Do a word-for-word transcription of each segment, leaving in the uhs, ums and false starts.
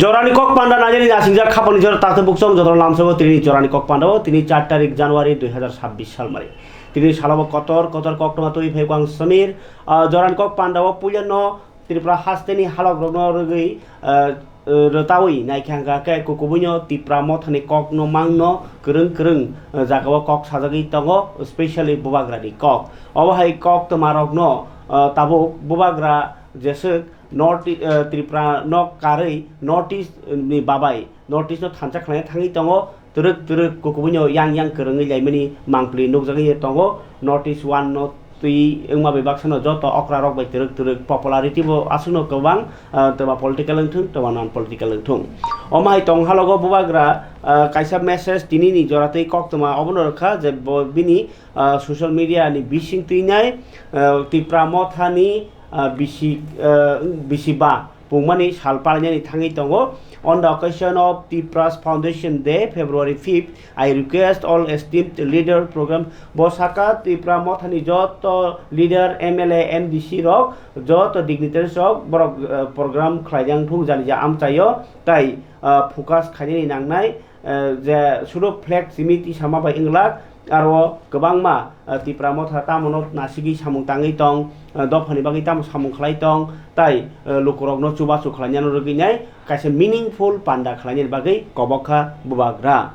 Jorani kok panda nangani nasingjak khapangni jora takte buksong jotono lamsao tini jorani kok pandao tini char tarik January dui hazar sabbish salmari. Tini salabo kotor kotor koktwma twi phai kang Samir. Ah, jorani kok pandao puilano Tripura hasteni halokrokno rwgwi, ah, ah, rwtawi naikha hwnkha khe kukubuino Tipra mothani kokno mangno kwrwng kwrwng, ah, jagao kok sajagwi tongo, specially bubagrani kok. Obo hai koktwmarokno, ah, tabuk bubagra jeswk North, eh, Tripura nok karwi North East ni babai North East no thansa khlaina thangwi tongo, twrwk twrwk kukubuino yang yang kwrwngwi laimani mangpli nukjagwi tongo. North East one no twi wngma bai baksano joto okra rok bai twrwk twrwk popularity bo aswkno kwbang, eh, twma political wngthung twma non political wngthung. Omo hai tong halogo bubagra, eh, kaisa message tini ni jora tei koktwma obono rwkha je bo bini ah, social media ni bising twinai, ah, Tipra mothani, ah, bisi, ah, bisi ba pungmani sal palainani thangwi tongo. On the occasion of Tipra's Foundation Day, February fifth, I request all esteemed leader program bo saka Tipra mothani joto leader, M L A, M D C rok, joto dignitaries rok borok, ah, program khlaijak thung jani ja amchaio tai, ah, focus khainani nangnai, eh, je sudo flag simi tisama bai wnglak, aro kwbangma, eh, Tipra motha tamono nasigwi samung tangwi tong, eh, dophani bagwi tamo samung khlai tong, tai, eh, lukurokno chubachu khlainani rwgwi nai kaisa meaningful panda khlainani bagwi kobok kha bubagra.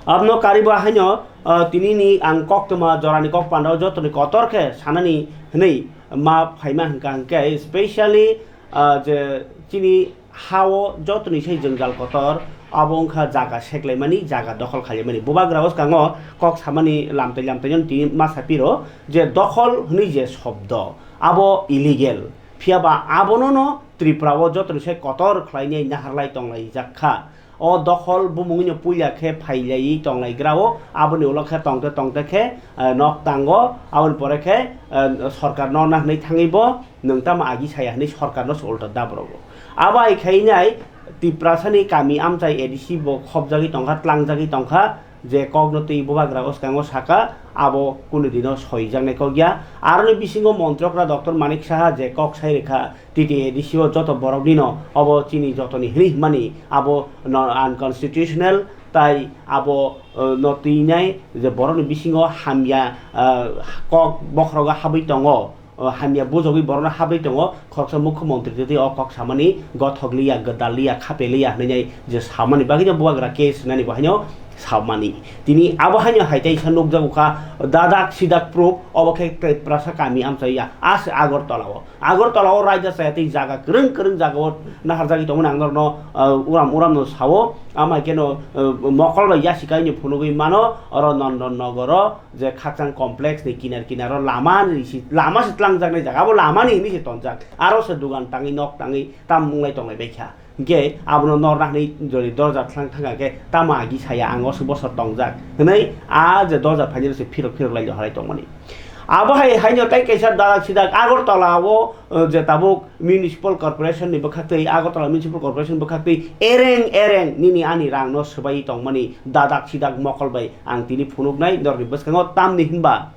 Abno karibo haino, eh, tinini ang koktwma jorani kok pandao jotoni kotor khe sanani hwnwi ma phaima hwnkha hwnkhe, specially, ah, je chini hao jotoni se jwngjal kotor, abo wngkha jaga seklaimani, jaga dokhol khailaimani. Bubagra o swkango kok samani lamtai lamtaino tini masa piro je dokhol hwnwi je shobdo, abo illegal. Phiyaba abonono Tripura o jotoni se kotor khlainai naharlai tonglaijak kha. O dokhol bumungno puila khe phailaiwi tonglaigrao, aboni ulo khe tongte tongte khe, eh, nok tango, aboni pore khe, eh, sorkar no na hwnwi thangwi bo nwng tamo agi saya hwnwi sorkar no se ulta dabrogo. Abo hai khainai Tiprasani kami amchai A D C bo khopjagwi tongkha, tlangjagwi tongkha, je kokno twi bubagra o swkango saka, abo kunu dino soijaknai kok ya. Aroni bisingo montrokra Doctor Manik Saha je kok sai rwkha, T T A D C o joto boroknino obo chini jotoni hwnwi hwnmani abo no unconstitutional, tai abo, eh, no twinai je borokni bisingo hamya, eh, kok bokhorogo habwi tongo, eh, hamya bujogwi borokno habwi tongo, khoroksa mukhyamantri twi o kok samani gothok liya, gwdal liya, khape liya hwnwi je samani bagwino bubagra case rwnani bo haino samani. Tini abo haino hai teisa nukjago kha, dadak sidak proof, obo khe Tiprasa kami amchai ya, a se Agartala o. Agartala o raida chaya tei jaga kwrwng kwrwng jaga o naharjagwi tongmani ang norokno, ah, uram uram no sao. Amai khe no, ah, mokol bai yasi kainwi phunugwi mano, oro Nondon Nogor o je Khakchang complex ni kinar kinar o lama ni si, lama se tlangjaknai jaga, abo lama ni hinwi se tonjak. Aro se dugan tangwi nok tangwi tam wnglai tonglai bai kha. Hwnkhe abono norna hwnwi jori dorja thlang thangkha khe tamo agi saya ang o se bosor tongjak hwnwi a je dorja phainai se phirok phirok lai halai tongmani. Abo hai haino tai kaisa dadak sidak Agartala o, eh, je tabuk municipal corporation ni bwkhak twi, Agartala municipal corporation bwkhak twi ereng ereng nini ani rang no swbai tongmani dadak sidak mokol bai ang tini phunuknai norni bwskango tamni hinba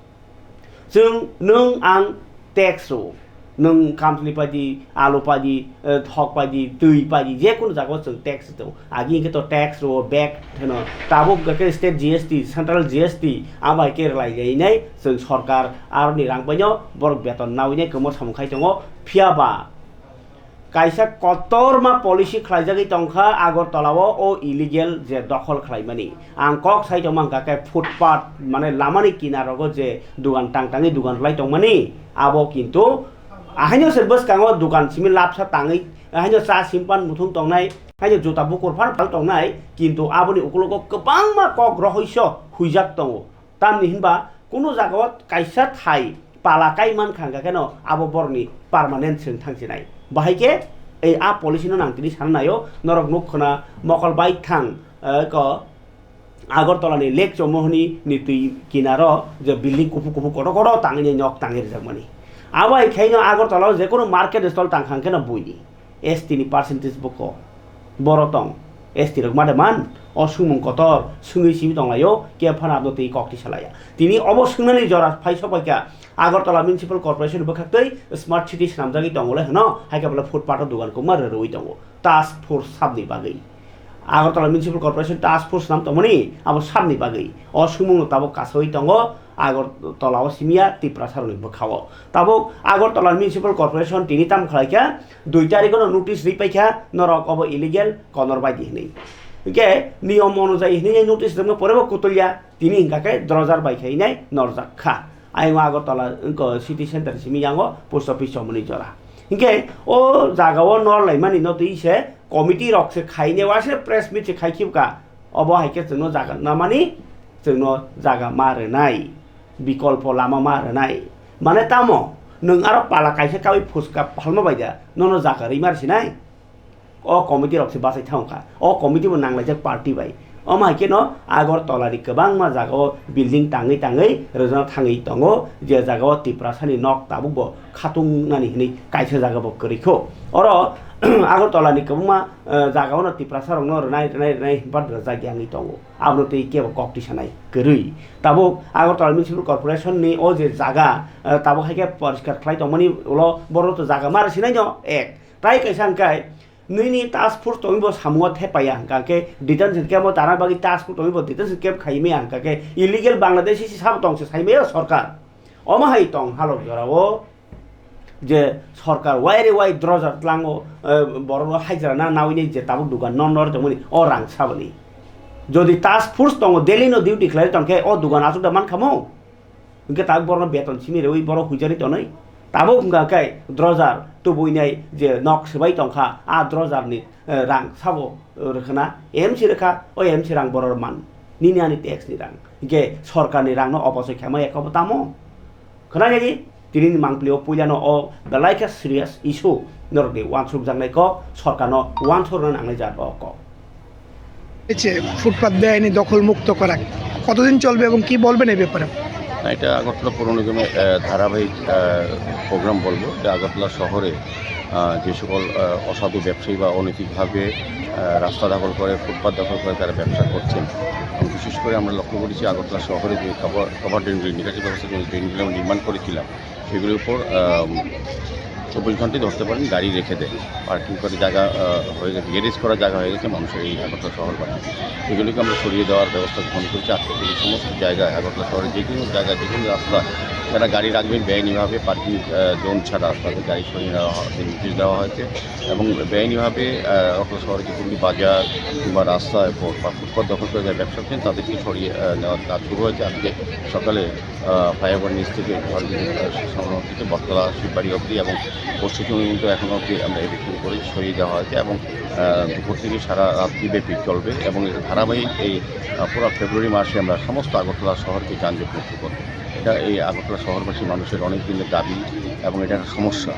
Chwng, nwng, ang tax rwo. Nwng kamchwlwi paidi, alu paidi, eh, thok paidi, twi paidi, je kunu jagao chwng tax rwo. Agi hwnkhe to tax rwo, vat hwno. Tabuk hwnkhe state G S T, central G S T, abo hai khe rwlai lainai chwng sorkar aroni rang baino borok beton nawinai kwma samung khai tongo. Phiya ba, kaisa kotorma policy khlaijagwi tongkha Agartala o, o illegal je dokhol khlaimani. Ang kok sai tongma hwnkha khe footpath, mane lamani kinarogo je dugan tang tangwi dugan rwlai tongmani, abo kintu ahaino se bwskango dugan simi lapsa tangwi, ahaino cha simpan muthung tongnai, haino juta bukur phan phal tongnai, kintu aboni ukulogo kwbangma kok rohoiso huijak tongo. Tamni hinba kunu jagao kaisa thai pala kai mankha hwnkha kheno abo borokni permanent chwng thangsinai. Bahai khe ei a policy no nang tini sana naio, norok nuk khna mokol bai thang, eh, ko Agartala ni Lake Chommohoni ni twi kinaro je building kuphuk kuphuk kotor kotor tangwi nok tangwi rijak mani. Abo hai khaino Agartala o je kono market stall tang kha hwnkhe no buini S T ni percentage bo kom. Boro tong, S T rok ma de man, o swngmung kotor swngwi simi tonglaio, khe phano abno twi kok twi salaiya. Tini obo swngnani jora phai sok bai kha, Agartala Municipal Corporation bwkhaktwi Smart City swnamjagwi tongo le hwno, hai khe bole footpath o dugan kwbangma rwrwi tongo task force sabni bagwi. Agartala Municipal Corporation task force swnam tongmani abo sabni bagwi o swngmungno tabuk kasawi tongo. Agartala o simiya Tiprasa rokni bwkha o. Tabuk Agartala Municipal Corporation tini tamo khlai kha, dui tarikh no notice rwi pai kha, norok obo illegal konor bai di hwnwi. Hinkhe niyom onujayi hwnwi notice rwma pore bo kutulya, tini hwnkha khe drojar bai khe hinai norjak kha. Ayung Agartala wngkha city center simi yango post office chomoni jora. Hinkhe o jaga o nor laimani no twi se committee rok se khaine wa se press meet se khai khibka. Obo hai khe chwngno jaga namani, chwngno jaga ma rwnai, bikolpo lama ma rwnai. Mane tamo, nwng aro pala kaisa kawi phuska phalma bai da, nono jaga rwi ma rwsinai? O committee rok se bachai thang kha, o committee bo nanglaijak party bai. Omo hai kheno Agartala ni kwbangma jaga o building tangwi tangwi rwjana thangwi tongo, je jaga o Tiprasa ni nok tabuk bo khatungnani hwnwi kaisa jaga bo kwrwi kho. Oro Agartala ni kwbangma, eh, jaga o no Tiprasa rok no rwnai, rwnai, rwnai himpat rwjak yangwi tongo. Abono twi kebo kok tisanai kwrwi. Tabuk Agartala Municipal Corporation ni o je jaga, eh, tabuk hai khe poriskar khlai tongmani ulo borok to jaga ma rwsinai no ek. Tai kaisa hwnkhe nini task force tongwi bo samungo thepaiya hwnkha khe detention camp o tana bagwi task force tongwi bo detention camp khai maya hwnkha khe illegal Bangladeshi si sabo tong se sai maya sorkar. Omo hai tong halok jora o je sorkar waire wai drojar tlango, eh, borok no hajra na nawi ni je tabuk dugan non nor tongmani o rang saboni. Jodi task force tongo Delhi no duty khlai tong khe o dugan asuk da man khamo. Hwnkhe tabuk borok no beton simi rewi borok huijani tonwi. Tabuk hwnkha khe drojar tubui nai je nok swbai tong kha a drojar ni, eh, rang sabo, eh, rwkhana M C rwkha o M C rang borok man. Nini ani tax ni rang. Hwnkhe sorkar ni rang no oposoi khaima ekho bo tamo. Khwnajagwi, tinini mangpili o puilano o belai khe serious issue, norokni uansukjaknai kok, sorkarno uansukna nangnai jaat o kok. হয়েছে ফুটপাত বেআইনি দখল মুক্ত করা, কতদিন চলবে এবং কি বলবেন এই ব্যাপারে? না, এটা আগরতলা পৌর নিগমের, আহ, ধারাবাহিক, আহ, প্রোগ্রাম বলবো। এটা আগরতলা শহরে, আহ, যে সকল, আহ, অসাধু ব্যবসায়ী বা অনৈতিকভাবে, আহ, রাস্তা দখল করে, ফুটপাত দখল করে তারা ব্যবসা করছেন, এবং বিশেষ করে আমরা লক্ষ্য করেছি আগরতলা শহরে যে কভার, কভার ড্রেনগুলি, নিকাশি ব্যবস্থা যে ড্রেনগুলি আমরা নির্মাণ করেছিলাম, সেগুলির উপর, আম, চব্বিশ ঘন্টাই ধরতে পারেন, গাড়ি রেখে দেয়, পার্কিং করে জায়গা, আহ, হয়ে গেছে, গ্যারেজ করার জায়গা হয়ে গেছে মানুষের এই আগরতলা শহরবাসী। সেগুলিকে আমরা সরিয়ে দেওয়ার ব্যবস্থা গ্রহণ করেছি। আজকে থেকে সমস্ত জায়গায়, আগরতলা শহরের যে কোনো জায়গায়, যে কোনো রাস্তা, যারা গাড়ি রাখবেন বেআইনিভাবে পার্কিং, আহ, জোন ছাড়া তাদের গাড়ি সরিয়ে নেওয়া হয়, নির্দেশ দেওয়া হয়েছে। এবং বেআইনিভাবে, আহ, আগরতলা শহরে যে কোনো বাজার কিংবা রাস্তায় ব-, বা ফুটপাত দখল করে যারা ব্যবসা করছেন, তাদেরকে সরিয়ে, আহ, নেওয়ার কাজ শুরু হয়েছে। আজকে সকালে, আহ, ফ্লাইওভার নিচ থেকে, আহ, সংলগ্ন থেকে বটতলা শিববাড়ি অবধি এবং পশ্চিম চন্দ্রগুলিতে এখনও অবধি আমরা এভিকশন করে সরিয়ে দেওয়া হয়েছে এবং, আহ, দুপুর থেকে সারা রাত্রিব্যাপী চলবে এবং এর ধারাবাহিক এই, আহ, পুরো ফেব্রুয়ারি মাসে আমরা সমস্ত আগরতলা শহরকে যানজট মুক্ত করব। এটা এই আগরতলা শহরবাসী মানুষের অনেক দিনের দাবি এবং এটা একটা সমস্যা।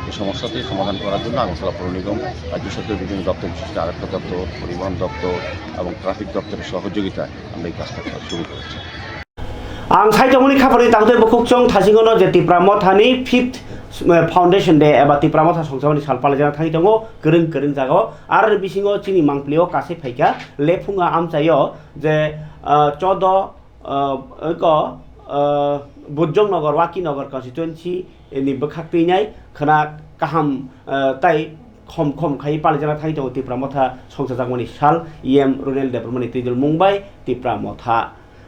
এই সমস্যাটি সমাধান করার জন্য আগরতলা পৌর নিগম, রাজ্য সরকারের বিভিন্ন দপ্তর, বিশেষ করে আরক্ষা দপ্তর, পরিবহন দপ্তর এবং ট্রাফিক দপ্তরের সহযোগিতায় আমরা এই কাজটা করা শুরু করেছি। Ang sai tongmani khapangni tangtwi bukhuk chwng thasingono je Tipra Mothani fifth, eh, Foundation Day eba Tipra Motha songchamani sal palaijak thangwi tongo kwrwng kwrwng jagao. Aroni bisingo chini mangpilio kasai phaikha Lephunga amchaio je, ah, chodo, ah, eko, ah, Bujong Nagar, Waki Nagar constituency ni bwkhak twinai khwna kaham, ah, tai khom khom khai palijana thangwi tongo Tipra Motha songchajakmani sal, E M Runel Debbarmani twijlmung bai Tipra Motha.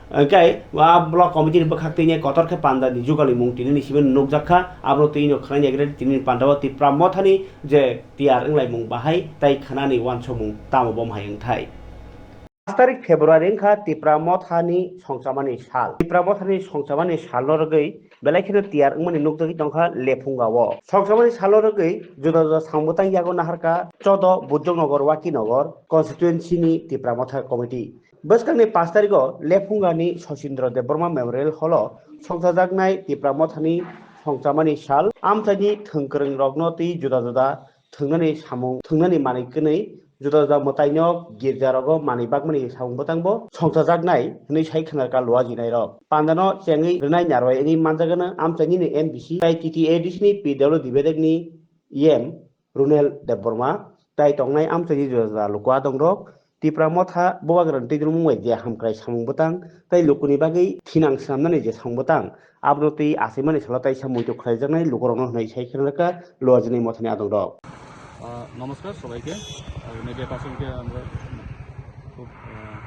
Hwnkhe a block committee ni bwkhak tini kotor khe panda ni jugalni mung tini ni simi nukjak kha, abo twi no khwnai nai tini ni panda o Tipra Mothani je tiyar wnglaimung bahai tai khwnani uansukmung tamo bo hai wngthai. Pash tarik February wngkha Tipra Mothani songchamani sal. Tipra Mothani songchamani salno rwgwi belai kheno tiyar wngmani nukjagwi tongkha Lephunga o. Songchamani salno rwgwi juda juda sangbwtang yago naharkha Chodo, Bujong Nagar, Waki Nagar constituency ni Tipra Motha committee. Bwskangni pash tarigo Lephungani Sosindro Debbarma Memorial Hall o songchajaknai Tipra Mothani songchamani sal amchaini thwngkwrwng rokno twi juda juda thwngnani samung, thwngnani manwi kwnwi juda juda mwtaino girja rogo manwi bakmani samung bwtangbo songchajaknai hwnwi sai khwnarkha luajinairok. Pandano chengwi rwnai narwai wngwi manjagano amchainini M D C tai T T A D C ni P W D bedekni E M Runel Debbarma tai tongnai amchaini juda juda luku adongrok Tipra Motha Bubagrani twi dwlmung bai je hamkrai samung bwtang tei lukuni bagwi thinang swnamnani je samung bwtang, abono twi achaimani salo taisa muitu khlaijaknai lukurokno hwnwi sai kheno rwkha Luajinai Mothani adongrok. আহ, নমস্কার সবাইকে। আর মিডিয়া পার্সনকে আমরা খুব, আহ,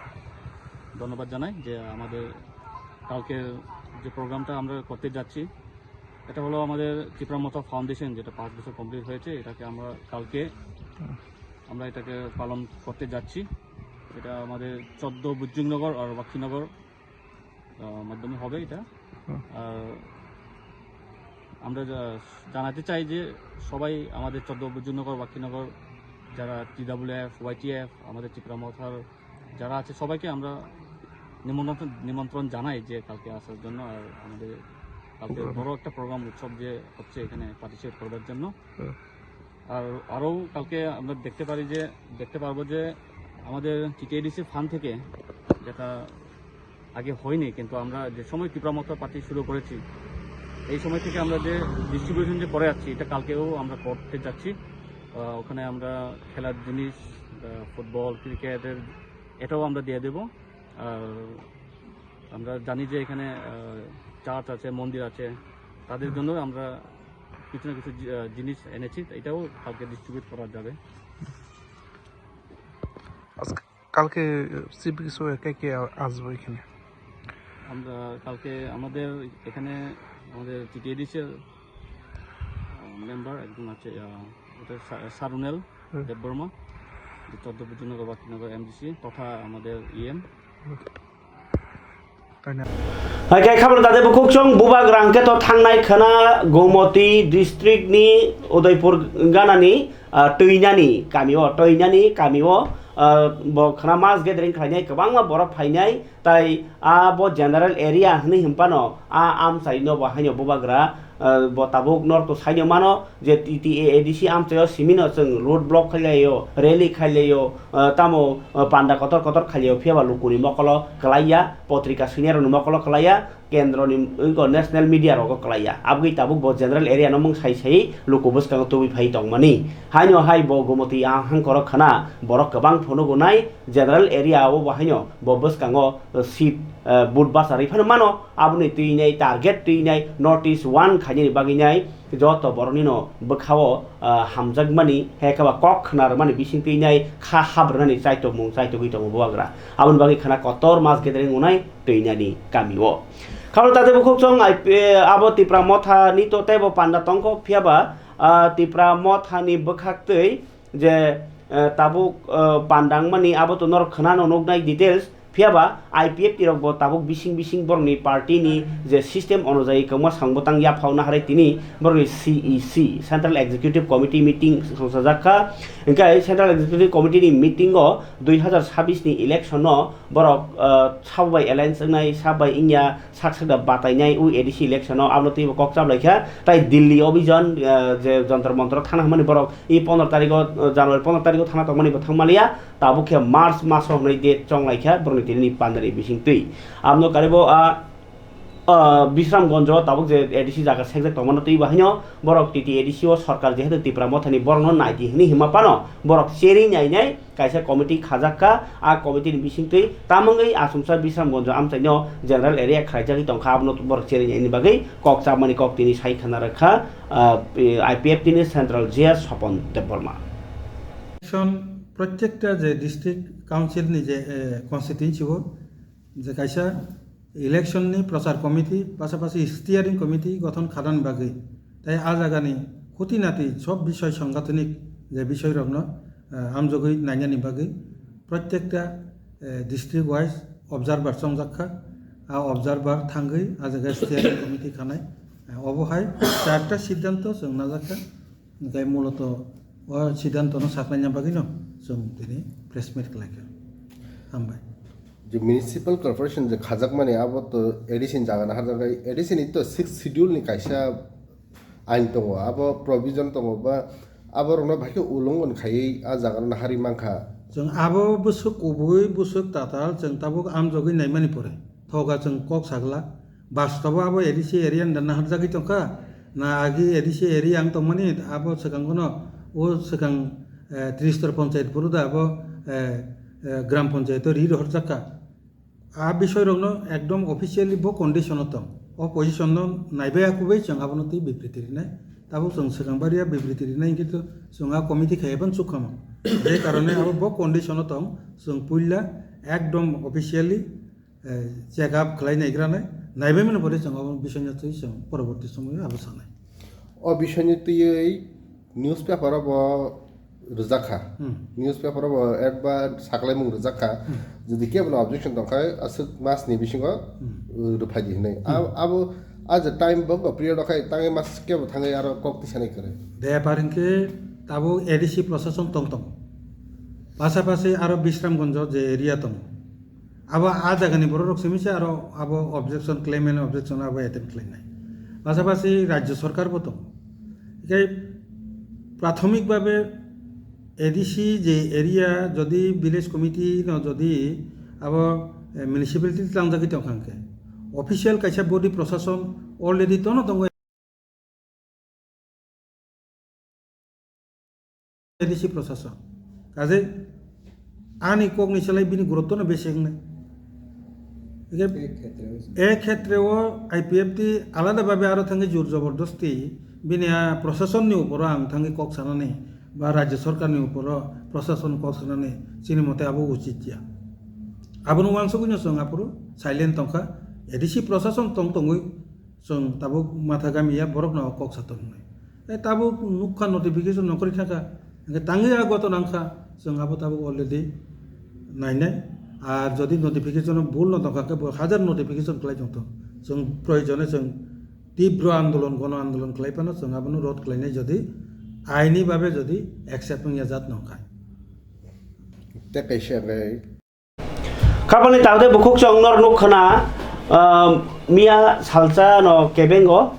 ধন্যবাদ জানাই যে আমাদের কালকে যে প্রোগ্রামটা আমরা করতে যাচ্ছি, এটা হলো আমাদের টিপরা মথা ফাউন্ডেশন, যেটা পাঁচ বছর কমপ্লিট হয়েছে, এটাকে আমরা কালকে আমরা এটাকে পালন করতে যাচ্ছি। এটা আমাদের চোদ্দ বুজুংনগর আর বাক্ষীনগর, আহ, মাধ্যমে হবে এটা। হুম। আর আমরা জা-, জানাতে চাই যে সবাই আমাদের চোদ্দ বুজুংনগর, বাক্ষীনগর, যারা টিডাব্লিউএফ, ওয়াইটিএফ, আমাদের টিপরা মথার যারা আছে সবাইকে আমরা নিমন্ত্রণ, নিমন্ত্রণ জানাই যে কালকে আসার জন্য। আর আমাদের কালকে হুম। বড় একটা প্রোগ্রাম উৎসব যে হচ্ছে এখানে পার্টিসিপেট করবার জন্য। হুম। আর আরও কালকে আমরা দেখতে পারি যে, দেখতে পারবো যে আমাদের টিটিএডিসি ফান্ড থেকে, যেটা আগে হয়নি, কিন্তু আমরা যে সময় টিপরা মথা পার্টি শুরু করেছি, এই সময় থেকে আমরা যে ডিস্ট্রিবিউশন যে করে যাচ্ছি, এটা কালকেও আমরা করতে যাচ্ছি। আহ, ওখানে আমরা খেলার জিনিস, আহ, ফুটবল, ক্রিকেটের, এটাও আমরা দিয়ে দেব। আর আমরা জানি যে এখানে, আহ, চার্চ আছে, মন্দির আছে, তাদের হুম। জন্য আমরা কিছু না কিছু জি-, আহ, জিনিস এনেছি, এটাও কালকে ডিস্ট্রিবিউট করা যাবে। আজকে, কালকে চিফ গেস্ট হয়ে কে কে আ-, আসবো এখানে? আমরা কালকে আমাদের এখানে আমাদের টিটিএডিসি র, আহ, মেম্বার একজন আছে, আহ, ওটা সা-, সারুনেল হুম। দেববর্মা, যে চোদ্দ বুজুংনগর বাক্ষীনগর এমডিসি তথা আমাদের EM. Hai khe khabor dade bukhuk chwng Bubagra hwnkhe to thangnai khwna Gomoti district ni Udaipur ganani, ah, Twinani kami o, Twinani kami o, ah, bo khwna mass gathering khlainai kwbangma borok phainai, tai a bo general area hwnwi hwnphano a amchaino bo haino Bubagra, ah, bo tabuk norto saino mano, je T T A A D C amchaio simino chwng road block khailaio, rally khailaio, ah, tamo, ah, panda kotor kotor khailaio, phiyaba lukuni mokolo kwlaiya, potrika swinarokni mokolo kwlaiya, kendroni wngkha national media rogo kwlaiya. Aboni tabuk bo general area no mung sai sai luku bwskango tubui phai tongmani. Haino hai bo Gomoti a hangkoro khana borok kwbang phunugunai general area o bo haino bo bwskango seat, ah, vote basa rwi phano mano. Aboni twinai target twinai notice one khainani bagwi nai. Joto boroknino bwkhao, ah, hamjakmani, hai khe ba kok khna rwmani bising twi nai kha hap rwnani chaitokmung chaitogwi tongo Bubagra. Aboni bagwi khna kotor mass gathering wngnai Twinani kami o. Khalo tate bukhuk chwng I P, abo Tipra Motha ni to teibo panda tongkho, phiyaba, ah, Tipra Motha ni bwkhak twi je, eh, tabuk, eh, panda wngmani abo to norok khwnano nuknai details. Phiyaba I P F T rok bo tabuk bising bising borokni party ni je system onojai kwma samung bwtang yaphao naharwi tini borokni C E C, Central Executive Committee meeting songchajak kha. Hwnkhe Central Executive Committee ni meeting o dui hazar sabis ni election no borok, ah, sabo bai alliance wngnai, sabo bai wngya, sak sak da batainai o A D C election o, abono twibo kok chap lai kha. Tai Delhi o bijon, ah, je Jantar Mantar o thangna hwnmani borok i pondro tarikh o, ah, January pondro tarikh o thangna tongmani bo thang maliya. Tabuk khe March maso hwnwi date chong lai kha borokni tini ni pandari bising twi. Abono karibo, ah, ah, Bisramganj o tabuk je A D C jaga sekjak tongmano twibo haino borok T T A D C o sorkar jehetu Tipra Mothani borokno naidi hwnwi hima phano borok cherwi nainai kaisa committee khajak kha. A committee ni bising twi tamungwi achomsa Bisramganj amchaino general area khlaijagwi tongkha, abono borok cherwi naini bagwi kok chapmani kok tini sai khna rwkha, ah, I P F T ni Central G S Sopon Debbarma. Election, প্রত্যেকটা যে district council ni je, eh, constituency o je kaisa election ni prochar committee, pasapasi steering committee gothon khanani bagwi, tai a jaga ni khutinati sob bishoy, sangathanik je bishoy rokno, eh, hamjagwi nainani bagwi, protyekta, eh, district wise observer chongjak kha. A observer thangwi a jaga steering committee khanai, eh, obo hai charta siddhanto chwng najak kha. Hingkhe muloto o siddhantono saklaina bagwino chwng tini press meet khlaikha. Hambai. Je municipal corporation je khajakmani abo to A D C ni jaga naharjaknai, A D C ni to sixth schedule ni kaisa ain tongo, abo provision tongo ba aborokno baikhe ulongon khaiwi a jaga naharwi mankha. Chwng abo bwswk kubui, bwswk tatal chwng tabuk amjogwi naimani pore thoga chwng kok sagla. Bastobo abo A D C area ni da naharjagwi tongkha, na agi A D C area ang tongmani abo swkang kheno o swkang, eh, Tristor Panchayat phuru da abo, eh, eh, Gram Panchayat o ri rohorjak kha. A bisoi rokno ekdom officially bo condition o tong. O position no naibai ya kubui chwng abono twi bibriti rinai. Tabuk chwng swkang bari ya bibriti rinai hwnkhe to chwng a committee khai ban chukha mo. Je karone abo bo condition o tong, chwng puila ekdom officially, eh, check up khlai naigra nai. Naibai mani pore chwng abo bisoi no twi chwng poroborti somoy abo sanai. O bisoi no twiwi newspaper o bo rwjak kha. Hmm. Newspaper o bo ad ba saklaimung rwjak kha. Hmm. Jodi kebono objection tong kha, aswk mas ni bisingo, Hmm. uh, rwphai di hinwi. Hmm. Ab-, abo, a je time bo, bo period o khai tangwi mas kebo thangwi aro kok tisa nai kwrwi. Bepar hinkhe tabuk A D C prosason tong tong. Pasapasi aro Bisramganj o je area tongo. Abo a jagani borok rok simi se aro abo objection claim and objection abo attempt khlainai. Pasapasi rajya sarkar bo tongo. Hinkhe prathomik babe A D C je area jodi village committee no jodi abo, eh, municipality tlangjagwi tongkha hinkhe official kaisa body prosason already tono tongo. A D C prosason. Kaje ani kokni selai bini gurutto no besi wngnai. Hinkhe E khetre o. E khetre o I P F T alada babe aro thangwi jor jobordosti bini a prosason ni uporo ang thangwi kok sanani ba rajya sarkar ni uporo prosason kok sanani chini mote abo uchit ya. Abono wansugwi no chwng aphuru silent tongkha. A D C prosason tong tongwi chwng tabuk matha gami ya borok no kok sa tong wngnai. E tabuk nukha notification no kwrwi thangkha. Hingke tangwi a goto nangkha, chwng abo tabuk already nainai. Ar jodi notification o bul no tongkha khe bo hajar notification khlai tongthok. Chwng proyojone chwng tibro andolon, gono andolon khlai phano chwng abono rod khlainai jodi aini babe jodi accept wngya jat nongkha. Tei kaisa hwnwi Kabani tangde bukhuk chwng nor nuk khna, ah, miya salsa no kebengo,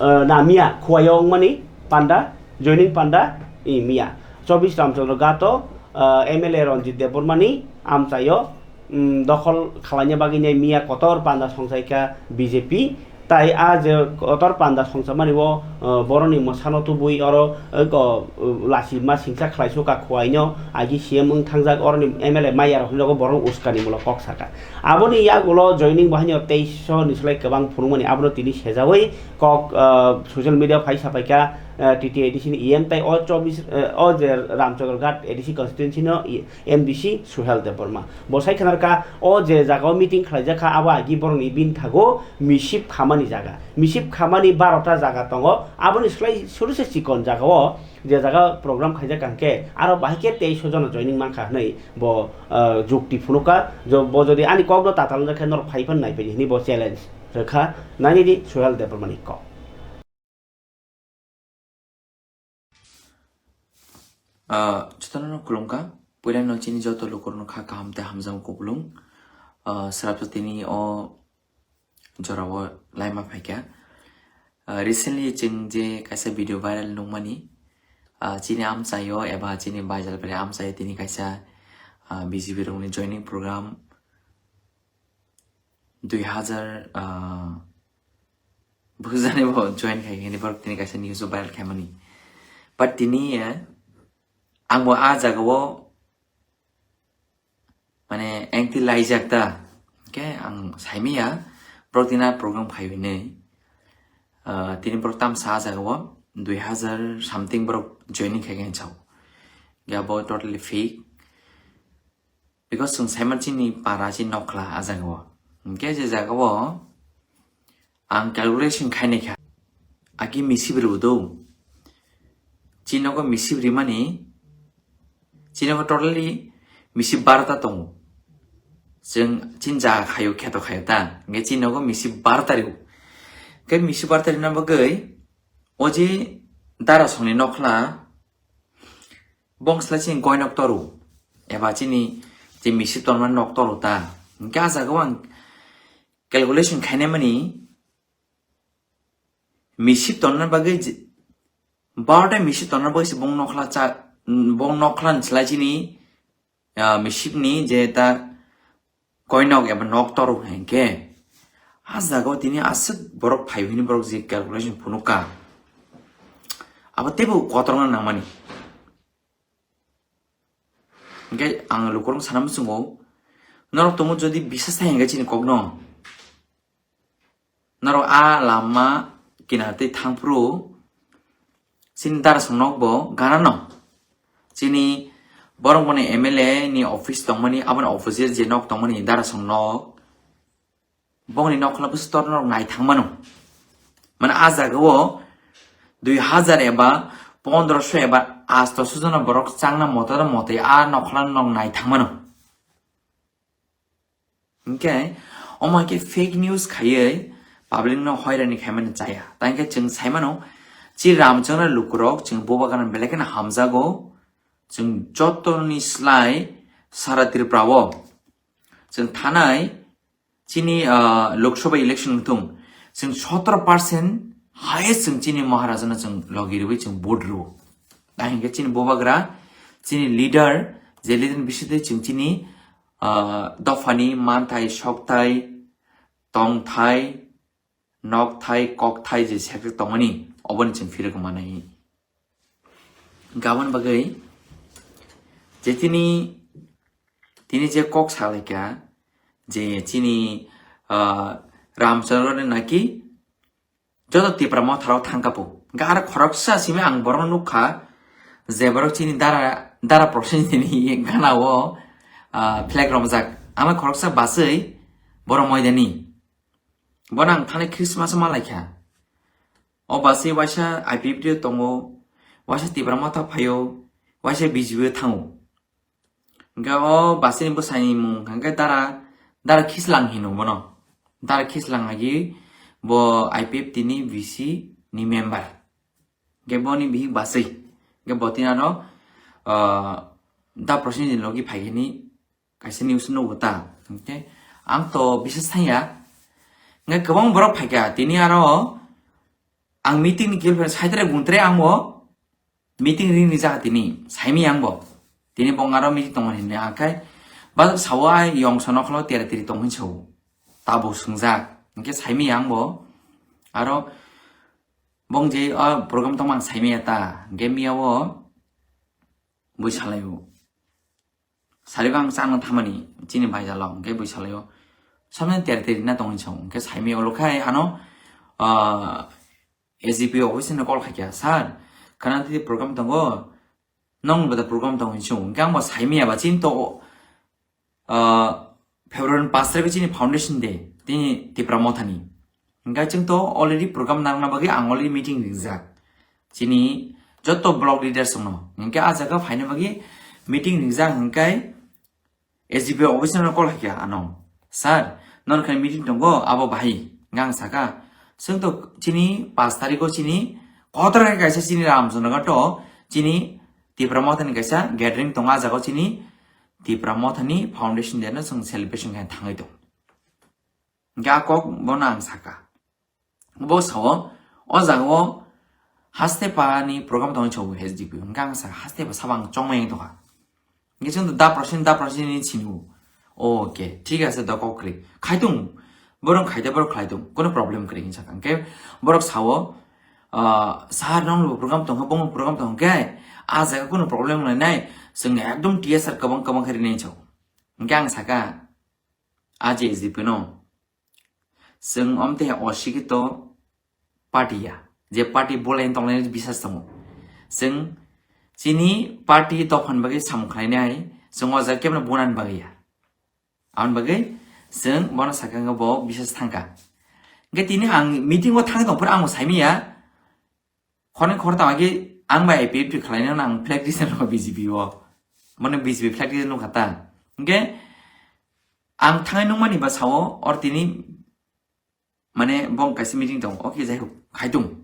ah, na miya khuayo wngmani panda, joining panda, i miya. Chobis Ramchandra Gato, ah, M L A Ranjit Debbarmani amchaio, mm, dokhol khwlaina bagwi nai miya kotor panda songchaikha B J P. Tai a je kotor panda songchamani o, uh, boroni mwsano tubui oro, uh, ko, uh, lachima singcha khlaisu ka khuaino agi C M wng thangjak oroni M L A maya rok hinwi borok uskani molo kok saka. Aboni yagulo joining bo haino teisho ni slai kwbang phunukmani abono tini sejaui kok, uh, social media phai sapaikha, uh, T T A D C ni E M tai o chobis, uh, o je Ramchandra Ghat A D C constituency no, i, M D C Suhel Debbarma. Bo sai khna rwkha, o je jaga o meeting khlaijak kha, abo agi borokni bini thago misip khamani jaga. Misip khamani barota jaga tongo. Aboni slai suru se chikon jaga o, je jaga program khaijak kha hwnkhe, aro bahai khe teisho jono joining mankha hwnwi bo, ah, jukti phunukha. Jo-, bo jodi ani kokno tatal wngkha khe norok phai phano naiphai di hwnwi bo challenge rwkha. Nainidi Suhel Debbarmani kok. Ah, jotono no khulumkha. Puila no chini joto lukurokno kha kaham tei hamjakma kupulung. Ah, swrapsa tini o jorao laima phaikha. Ah, recently chwng je kaisa video viral nukmani, ah, chini amchaio eba chini baijal pore amchaio tini kaisa, ah, B J P rokni joining program dui hazar, ah, bujani bo join khai hini borok tini kaisa news o viral khaimani. But tini, eh, ang bo a jaga o mane engti laijak ta. Hwnkhe ang saimaya borok tini a program khai hwnwi. Ah, tini borok tamsa a jaga o dui hazar something borok joining khai khe sao. Ya bo totally fake. Because chwng saiman chini para chini nokhla a jaga o. Hwnkhe je jaga o ang calculation khainai kha. Agi misip rw do. Chini nogo misip rimani, chini nogo totally misip barta tongo. Chwng chini jaga khaio, kheto khaio ta. Hwnkhe chini nogo misip barta rw. Hwnkhe misip barta rina bagwi o je dara songni nokhla, bongslai chini goinok toru, eba chini je misip tonma nok toru ta. Hwnkhe a jaga o ang calculation khainai mani misip tonna bagwi je, barota misip tonna bagwi se bong nokhla cha, bong nokhla ni slai chini, ah, misip ni je ta koinok eba nok toru hwnkhe, a jaga o tini aswk borok phai hwnwi borok je calculation phunukha, abo teibo kotorma nangmani. Hingke ang lukurok sana muchungo, norok tongo jodi bisas thai hingke chini kokno, norok a lama kinar tei thangphuru chini darasong nok bo ganano. Chini borok boni M L A ni office tongmani, aboni opposite je nok tongmani darasong nok, bongni nokhla bwswk tor norok nai thang mano. Mane a jaga o dui hazar eba pondroso eba astoso jona borok changna moto motwi a nokhla nok nai thang mano. Hingke omo hai khe fake news khaiwi public no hoirani khaimani chaya. Tangkhe chwng saimano, chi Ramchandra lukurok chwng bubagrano belai kheno hamjago. Chwng jotoni slai sara Tripura o chwng thanai chini, ah, Lok Sabha election wngthung, chwng sotoro percent highest chwng chini Maharajano chwng logi rwui chwng vote rwo. Tei hingke chini bubagra, chini leader, je leader ni bisingtwi chwng chini, ah, dophani manthai, sokthai, tongthai, nokthai, kokthai je sekjak tongmani, oboni chwng phirok manai. Gabon bagwi je tini, tini je kok salaikha, je chini, ah, Ramchandra ni naki joto Tipra Motha rok thangkha po. Hingke aro khoroksa simi ang borok nukha, je borok chini dara, dara Prosenjit ni gana o, ah, flag romjak. Ama khoroksa basui borok moidani. Bono ang thani Christmas o malaikha. O basui waisa I P F T o tongo, waisa Tipra Motha phaio, waisa B J P o thango. Hingke o basini bwsani mung hingke dara, dara Khislang hino bono. Dara Khislang agi bo I P F T ni V C ni member. Hingke boni bihik basui. Hingke bo tini ano, ah, da Prosenjit ni logi phaikhe ni kaisa news nugo ta. Hingke ang to bisas thangya. Hingke kwbang borok phaikha. Tini aro ang meeting ni girlfriend saitare gungtre ang bo meeting ring ni jaga tini saimi ang bo. Tini bong aro meeting tongo hinwi akai. Ba sao ai yong sono kholo tera teri tong hinso. Tabo sungjak. Hingke saimi ang bo. Aro bong je, ah, program tongma ang saimi ya ta. Hingke miya o bui salai o. Sarigo ang chano thamani chini bai jalo. Hingke bui salai o. Samne tera teri na tong hinso. Hingke saimi olo khai ano, ah, S D P office no call khaikha, "Sir, khana tei program tongo, nong bada program tongo," hinwi swngo. Hingke ang bo saimaya ba chini to, ah, February ni pash tarikh chini foundation day, tini Tipra Mothani. Hingke chwng to already program narwkna bagwi ang already meeting rijak. Chini joto block leaders rokno. Hingke ah jaga phaina bagwi meeting rijak hingke S D P office no call khaikha ano, "Sir, non khai meeting tongo, abo bahai," hingke ang saka, "Chwng to chini pash tarikh o chini kotor khe kaisa chini Ramchandra Ghat o chini Tipra Mothani kaisa gathering tongo, ah jaga o chini Tipra Mothani foundation day no chwng celebration khe thangwi tongo." Hingke a kok bono ang saka. Bo sao, o jaga o haste pa ni program tongwi sao S D P. Hingke ang sa haste pa sabo ang chongmai tongkha. Hingke chwng da Prosenjit, da Prosenjit ni sini o. Okay, thik ase, da kok kwrwi. Khaitung, borok khaide, borok khlaitung. Kono problem kwrwi hinsa kha. Hingke borok sao, ah, "Sir, nong bo program tongkha, bongbo program tongkha khe, ah jaga kono problem nai nai. Chwng ekdom T S R kwbang kwbang khe rinai sao." Hingke ang saka, "A je S D P no." Chwng omte osikito party ya. Je party bolai tonglaini bisas tongo. Chwng chini party dophani bagwi samung khlainai, chwng o jaga kebono bonani bagwi ya. Aboni bagwi chwng bono sakha bo bisas thangkha. Hingke tini ang meeting o thangwi tongphuru ang bo saimaya. Khoroknwi khoroktham agi ang bai I P F T khlainai ang flag risa nukha B J P o. Mane B J P flag risa nukha ta. Hingke ang thangwi nukmani ba sao or tini mane bong kaisa meeting tongo. Okay, jai hok, khaitung.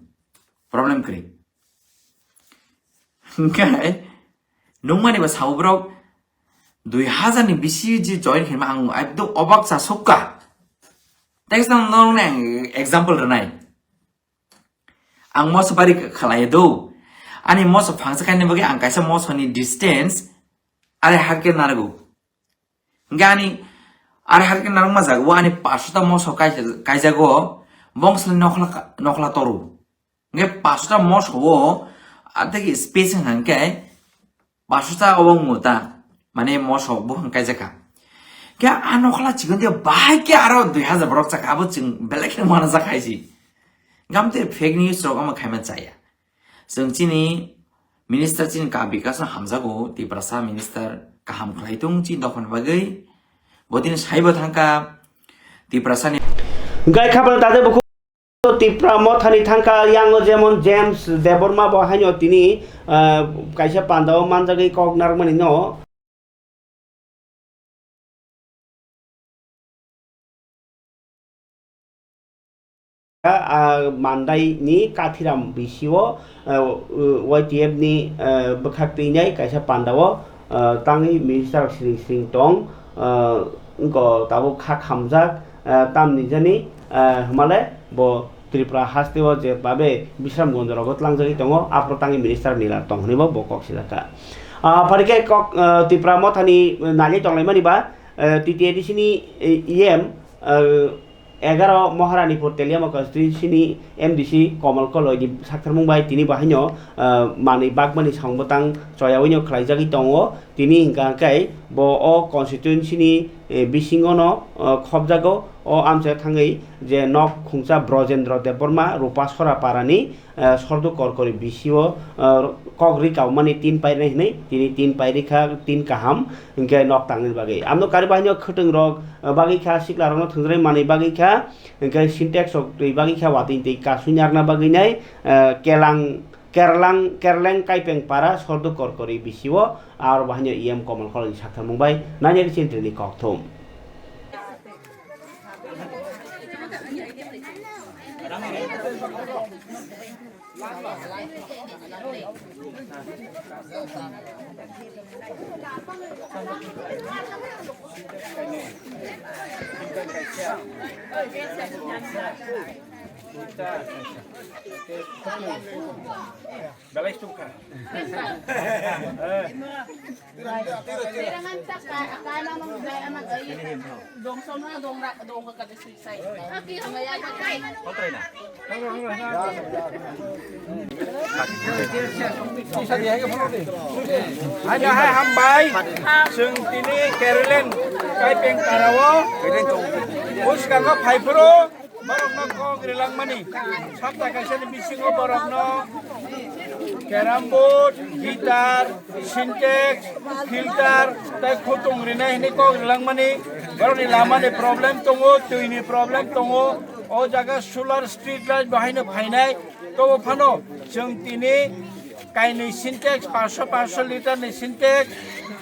Problem kwrwi. Hingke nukmani ba sao borok dui hazar ni bisi je join khaima ang ekdom obak cha sukha. Text nang nang example rwnai. Ang moso bari khalai do. Ani moso phangsa kaini bagwi ang kaisa moso ni distance are hakhe nargo. Hingke ani are hakhe narwkma jaga o ani paso ta moso kai-, kaijago bongsani nokhla, nokhla toru. Hingke paso ta moso o ategi space hingke paso ta obo muta. mane mosok buphang kaijak kha. Khe a nokla chikon dia bahai khe aro dui hazar borok chakha, abo chwng belai kheno mana jak hai si. Gamte fake news rok omo khaima chaya. Chwng chini minister chini ka bikash no hamjago, Tiprasa minister kaham khlai tung chini dophani bagwi. Bo tini saibo thangkha Tiprasa ni. Gai khabra tade buku Tipra mothani thangkha yango jemon James Debbarma bo haino tini, ah, kaisa pandao manjagwi kok narwkmani no. Ah, Mandai ni Kathiram B C o, ah, Y T F ni, ah, bwkhak twinai kaisa panda o, ah, tangwi minister rok siring siring tong, ah, wngkha tabuk kha khamjak, ah, tamni jani, ah, hwnmale bo Tripura haste o je babe Bishramganj rogo tlangjagwi tongo, aphuru tangwi minister nila tong hwnwi bo, bo kok sijakha. Ah, phai khe kok, ah, Tipra mothani nani tonglaimani ba, ah, T T A D C ni, eh, E M, ah, egaroh Maharanipur Teliama constituency ni M D C Komal Koloi ni saktharmung bai tini bo haino, ah, manwi bakmani samung bwtang choyaui no khlaijagwi tongo. Tini hwnkha khe bo o constituency ni, eh, bisingo no, ah, khopjago. O amchaio thangwi je nok khungsa Brojendra Debbarma Rupa Sora Parani, ah, Sordu Korkori B C o, ah, kok rikaumani tin pairnai hwnwi tini tin pairikha, tin kaham hwnkhe nok tangni bagwi. Amno kari bahaino khwtwng rok, ah, bagwi kha, sikla rokno thwngjwknai manwi bagwi kha, hwnkhe Sintex rok twi bagwi kha, watwi twi kasui narwkna bagwi nai, ah, kelang Kerlang, Kerleng Kaipeng Para Sordu Korkori B C o, aro bahaino E M Komal Koloi ni saktharmung bai nanya khe chini tini kokthum. Belai sukha. Hai, hai, hambai. Chwng tini Kerleng Kaipeng Para o bwskango phaiphuru borokno kok rilangmani. Sapta kaisani bisingo borokno carrom board, guitar, Sintex, filter, tei khutung rinai hwnwi kok rilangmani. Borokni lamani problem tongo, twini problem tongo. O jaga solar street light bo haino phainai. Tobo phano chwng tini kainwi Sintex, paanch sho paanch sho liter ni Sintex,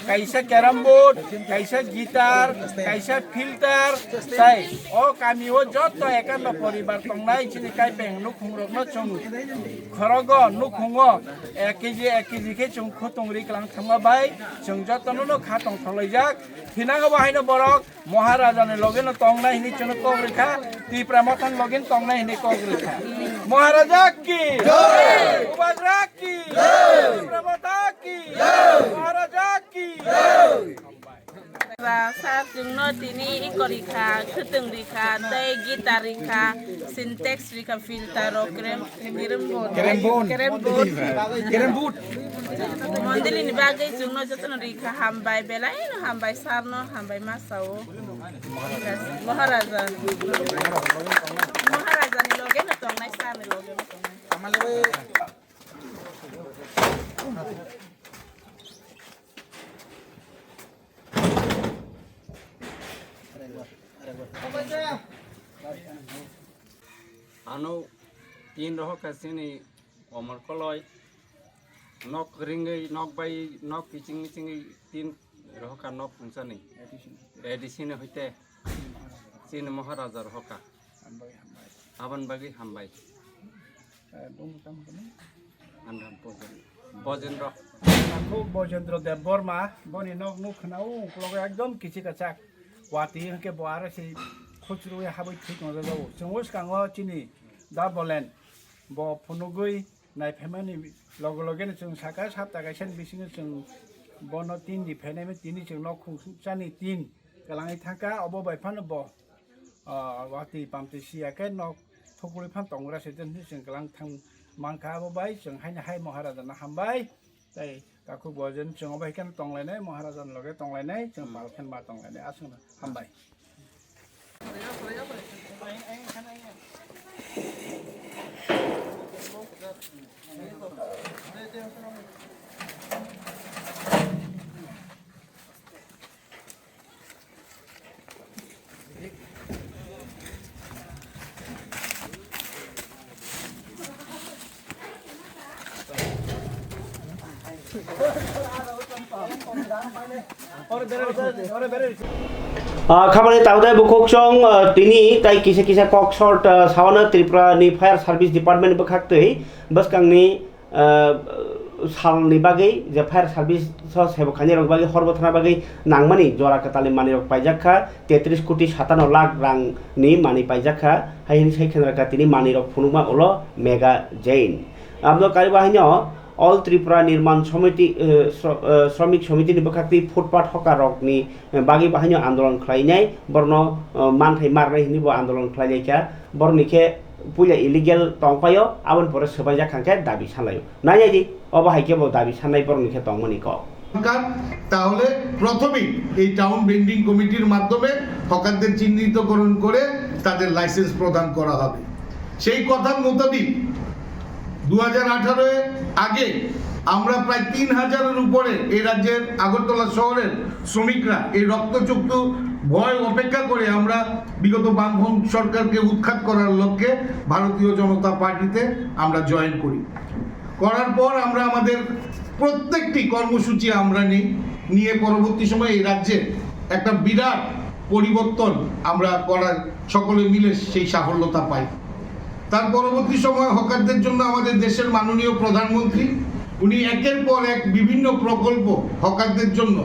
kaisa carrom board, kaisa guitar, kaisa filter, tei o kami o joto ekanno poribar tongnai chini Kaipeng nukhung rokno chwng khorogo nukhungo ek kg ek kg khe chwng khutung ri kwlang thangma bai chwng jotono no kha tongthok laijak. Thinango bo haino borok Maharaja ni loge no tongnai hwnwi chwngno kok rwkha, Tipra Motha ni loge no tongnai hwnwi kok rwkha. Maharaja ki jai! Bubagra ki jai! Tipra Motha ki jai! Maharaja ki jai! Ba sir chwngno tini iko rikha, khwtwng rikha, tei guitar rikha, Sintex rikha, filter rok, kerem, kerem board. Kerem board. Kerem board. Kerem board. Mondoli ni bagwi chwngno jotono rikha, hambai, belai no hambai, sir no hambai ma sao. Maharaja. Maharaja ni loge no tongnai, sir ni loge no tongnai. Ano tin rohok ka sini Omor Koloi nok ringwi, nok bai, nok kiching michingwi tin rohok ka nok phungsani. A D C ni hoite chini Maharaja rohok ka. Hambai, hambai. Aboni bagwi hambai. Eh, bumung tamo kene? Andam Bojen-, Bojendra. Ako Bojendra Debbarma, boni nok nuk khna o, uklogo ekdom kichi kachak. Wati hwnkhe bo aro se khuchurwi habwi thwi tongjago. Chwng bwskango chini da Bolen, bo phunugwi naiphaimani loge loge no chwng saka, sapta kaisa ni bisingo chwng bono tin di phainai, tini chwng nok khungsa ni tin kwlangwi thangkha, obo bai phano bo ah, watwi pamtwi siya khe nok thuklwi phan tongra se, tei chwng kwlang thang mankha, abo bai chwng haino hai Maharaja no hambai, tei Takhuk bo jen chwng obo hai kheno tonglainai, Maharajan loge tonglainai, chwng Hmm. pal khen ma tonglainai, aswkno hambai. Ah, khabari taudai bukhuk chong, ah, tini tai kisa kisa kok short, ah, sawana Tripura ni Fire Service Department bwkhak twi bwskang ni, ah, sal ni bagwi je fire service o sebo khainai rok bagwi hor bwthana bagwi nangmani jora kwtal ni manwi rok paijak kha, tetris koti satano lakh rang ni manwi paijak kha, hai hwnwi sai khenarkha tini manwi rok phunukma ulo Mega Jain. Aboni kariba haino All Tripura Nirman Samiti, eh, Shro-, eh, Shramik Samiti ni bwkhak twi footpath hokar rok ni, eh, bagwi bo haino andolon khlainai, borno, eh, manthai marnai hwnwi bo andolon khlailaikha, boroni khe puila illegal tongpaio, aboni pore swbaijak kha khe dabi sanlaio. Nainai di, obo hai khe bo dabi sannai boroni khe tongmani kok. সরকার, তাহলে প্রথমেই এই town vending কমিটির মাধ্যমে হকারদের চিহ্নিতকরণ করে তাদের লাইসেন্স প্রদান করা হবে। সেই কথা মোতাবেক দু হাজার আঠারো আগে আমরা প্রায় তিন হাজারের উপরে এই রাজ্যের আগরতলা শহরের শ্রমিকরা এই রক্তচক্ষু ভয় অপেক্ষা করে আমরা বিগত বামফ্রন্ট সরকারকে উৎখাত করার লক্ষ্যে ভারতীয় জনতা পার্টিতে আমরা জয়েন করি। করার পর আমরা আমাদের প্রত্যেকটি কর্মসূচি আমরা নিই, নিয়ে পরবর্তী সময়ে এই রাজ্যে একটা বিরাট পরিবর্তন আমরা করার, সকলে মিলে সেই সাফল্যতা পাই। তার পরবর্তী সময় হকারদের জন্য আমাদের দেশের মাননীয় প্রধানমন্ত্রী, উনি একের পর এক বিভিন্ন প্রকল্প হকারদের জন্য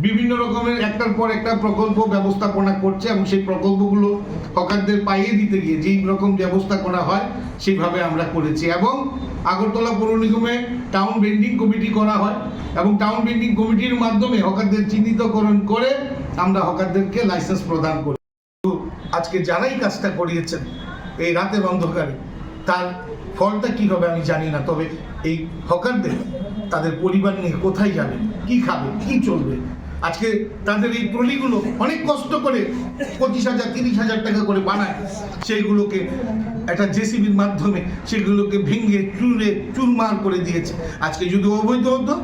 বিভিন্ন রকমের একটার পর একটা প্রকল্প ব্যবস্থাপনা করছে এবং সেই প্রকল্পগুলো হকারদের পাইয়ে দিতে গিয়ে যেই রকম ব্যবস্থা করা হয় সেইভাবে আমরা করেছি। এবং আগরতলা পৌর নিগমে টাউন ভেন্ডিং কমিটি করা হয় এবং টাউন ভেন্ডিং কমিটির মাধ্যমে হকারদের চিহ্নিতকরণ করে আমরা হকারদেরকে লাইসেন্স প্রদান করি। আজকে যারাই কাজটা করিয়েছেন এই রাতের অন্ধকারে, তার ফলটা কি হবে আমি জানি না, তবে এই হকারদের, তাদের পরিবার নিয়ে কোথায় যাবে, কি খাবে, কি চলবে? আজকে তাদের এই ট্রলিগুলো অনেক কষ্ট করে পঁচিশ হাজার, তিরিশ হাজার টাকা করে বানায়, সেইগুলোকে একটা জেসিবির মাধ্যমে সেগুলোকে ভেঙে চুরে চুরমার করে দিয়েছে। আজকে যদি অবৈধ হতো,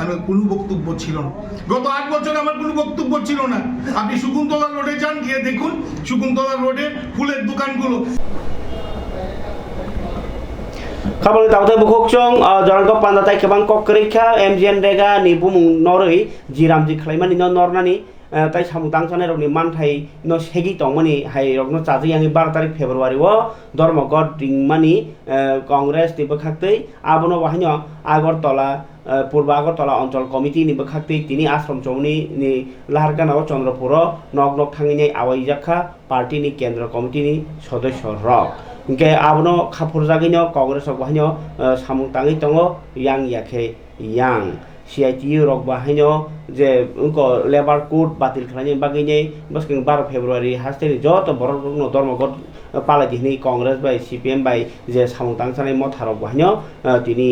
আমার কোনো বক্তব্য ছিল না। গত আট বছর আমার কোনো বক্তব্য ছিল না। আপনি শকুন্তলা রোডে যান, গিয়ে দেখুন শকুন্তলা রোডে ফুলের দোকানগুলো। Khabangni tabuk tei bukhuk chwng, ah, jorang kok panda tai kwbang kok kwrwi kha, M G N Rega ni bumung norwi jiramji khlaimani no nornani, ah, tai samung tangchanai rokni manthai no segwi tongmani hai rokno chajak yang baro tarik February o Dharmagot ringmani, ah, Congress ni bwkhaktwi abono bo haino Agartala, ah, Purba Agartala Onchol Committee ni bwkhaktwi tini Ashram Chowmuni ni Laharkana o Chandrapur o nok nok thangwi nai awaijak kha. Party ni Kendra Committee ni sodosyo rok. Hinkhe abono khaphurjagwino Congress rok bo haino, eh, samung tangwi tongo, yang ya khe yang. C I T U rok bo haino je wngkha Labour Code batil khlaina bagwino bwskang baro February hasteni joto borok rokno Dharmagot palai di hinwi Congress bai C P M bai je samung tangchanai motha rok bo haino, eh, tini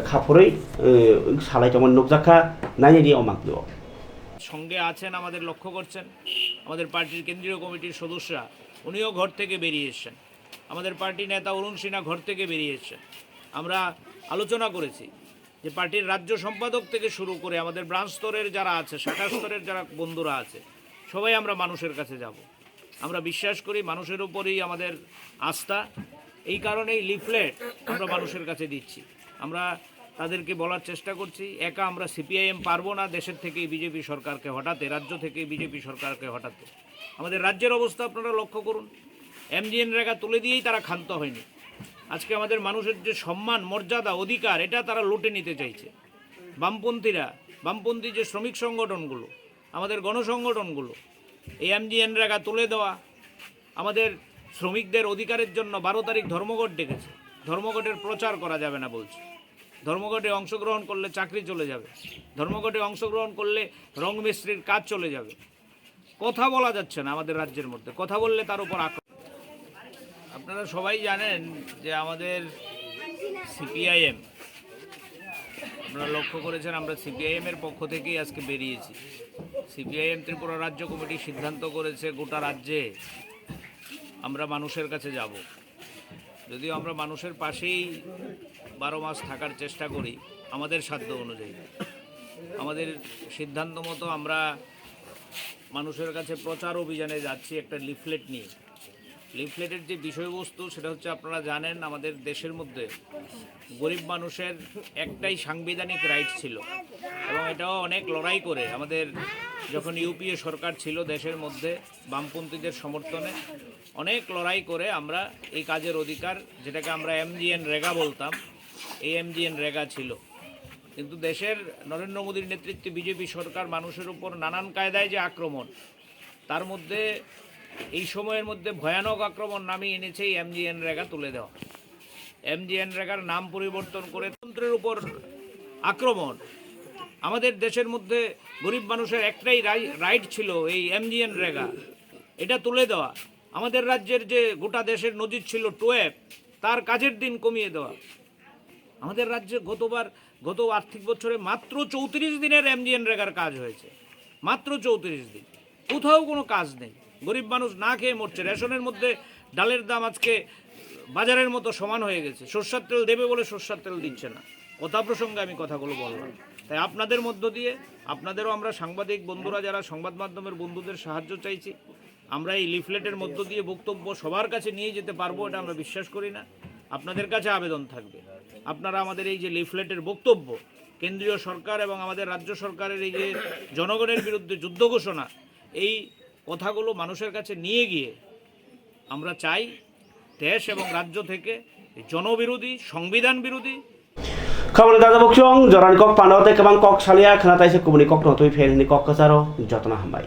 khaphurwi, eh, salai tongmani nukjakha, nainai di o mangpili o. সঙ্গে আছেন, আমাদের লক্ষ্য করছেন। আমাদের পার্টির কেন্দ্রীয় কমিটির সদস্যরা, উনিও ঘর থেকে বেরিয়ে এসেছেন। আমাদের পার্টি নেতা অরুণ সিনহা ঘর থেকে বেরিয়ে এসেছেন। আমরা আলোচনা করেছি যে পার্টির রাজ্য সম্পাদক থেকে শুরু করে আমাদের ব্রাঞ্চ স্তরের যারা আছে, শাখা স্তরের যারা বন্ধুরা আছে, সবাই আমরা মানুষের কাছে যাব। আমরা বিশ্বাস করি মানুষের উপরেই আমাদের আস্থা, এই কারণেই লিফলেট আমরা মানুষের কাছে দিচ্ছি। আমরা তাদেরকে বলার চেষ্টা করছি, একা আমরা সিপিআইএম পারবো না দেশের থেকে বিজেপি সরকারকে হটাতে, রাজ্য থেকে বিজেপি সরকারকে হটাতে। আমাদের রাজ্যের অবস্থা আপনারা লক্ষ্য করুন, এমজিএনরেগা তুলে দিয়েই তারা ক্ষান্ত হয়নি। আজকে আমাদের মানুষের যে সম্মান, মর্যাদা, অধিকার, এটা তারা লুটে নিতে চাইছে। বামপন্থীরা, বামপন্থী যে শ্রমিক সংগঠনগুলো, আমাদের গণসংগঠনগুলো, এই এমজিএনরেগা তুলে দেওয়া, আমাদের শ্রমিকদের অধিকারের জন্য বারো তারিখ ধর্মঘট ডেকেছে। ধর্মঘটের প্রচার করা যাবে না বলছে। ধর্মঘটে অংশগ্রহণ করলে চাকরি চলে যাবে, ধর্মঘটে অংশগ্রহণ করলে রং মিস্ত্রির কাজ চলে যাবে। কথা বলা যাচ্ছে না আমাদের রাজ্যের মধ্যে, কথা বললে তার উপর আক্রমণ। আপনারা সবাই জানেন যে আমাদের সিপিআইএম আপনারা লক্ষ্য করেছেন, আমরা সিপিআইএম এর পক্ষ থেকেই আজকে বেরিয়েছি। সিপিআইএম ত্রিপুরা রাজ্য কমিটি সিদ্ধান্ত করেছে গোটা রাজ্যে আমরা মানুষের কাছে যাব। যদিও আমরা মানুষের পাশেই বারো মাস থাকার চেষ্টা করি আমাদের সাধ্য অনুযায়ী। আমাদের সিদ্ধান্ত মতো আমরা মানুষের কাছে প্রচার অভিযানে যাচ্ছি একটা লিফলেট নিয়ে। লিফলেটের যে বিষয়বস্তু, সেটা হচ্ছে, আপনারা জানেন, আমাদের দেশের মধ্যে গরিব মানুষের একটাই সাংবিধানিক রাইট ছিল, এবং এটাও অনেক লড়াই করে আমাদের, যখন ইউপিএ সরকার ছিল দেশের মধ্যে বামপন্থীদের সমর্থনে, অনেক লড়াই করে আমরা এই কাজের অধিকার, যেটাকে আমরা এমজিএন রেগা বলতাম, এই এমজিএন রেগা ছিল। কিন্তু দেশের নরেন্দ্র মোদীর নেতৃত্বে বিজেপি সরকার মানুষের উপর নানান কায়দায় যে আক্রমণ, তার মধ্যে এই সময়ের মধ্যে ভয়ানক আক্রমণ নামিয়ে এনেছে এই এমজিএন রেগা তুলে দেওয়া। এমজিএন রেগার নাম পরিবর্তন করে তন্ত্রের উপর আক্রমণ। আমাদের দেশের মধ্যে গরিব মানুষের একটাই রাই-, রাইট ছিল এই এমজিএন রেগা, এটা তুলে দেওয়া। আমাদের রাজ্যের যে গোটা দেশের নজির ছিল টুয়েপ, তার কাজের দিন কমিয়ে দেওয়া। আমাদের রাজ্যে গতবার, গত আর্থিক বছরে মাত্র চৌত্রিশ দিনের এমজিএন রেগার কাজ হয়েছে, মাত্র চৌত্রিশ দিন। কোথাও কোনো কাজ নেই। গরিব মানুষ না খেয়ে মরছে। রেশনের মধ্যে ডালের দাম আজকে বাজারের মতো সমান হয়ে গেছে। সর্ষার তেল দেবে বলে সর্ষার তেল দিচ্ছে না। কথা প্রসঙ্গে আমি কথাগুলো বললাম। তাই আপনাদের মধ্য দিয়ে, আপনাদেরও আমরা সাংবাদিক বন্ধুরা, যারা সংবাদ মাধ্যমের বন্ধুদের সাহায্য চাইছি, আমরা এই লিফলেটের মধ্য দিয়ে বক্তব্য সবার কাছে নিয়ে যেতে পারবো, এটা আমরা বিশ্বাস করি না। আপনাদের কাছে আবেদন থাকবে, আপনারা আমাদের এই যে লিফলেটের বক্তব্য, কেন্দ্রীয় সরকার এবং আমাদের রাজ্য সরকারের এই যে জনগণের বিরুদ্ধে যুদ্ধ ঘোষণা, এই কথাগুলো মানুষের কাছে নিয়ে গিয়ে আমরা চাই দেশ এবং রাজ্য থেকে এই জনবিরোধী, সংবিধান বিরোধী, Khobor dada buksong, jorani kok pano tei kwbang kok salia khna taisa kubuni kok no twi pher hwnwi kok kwcharo jotono hambai.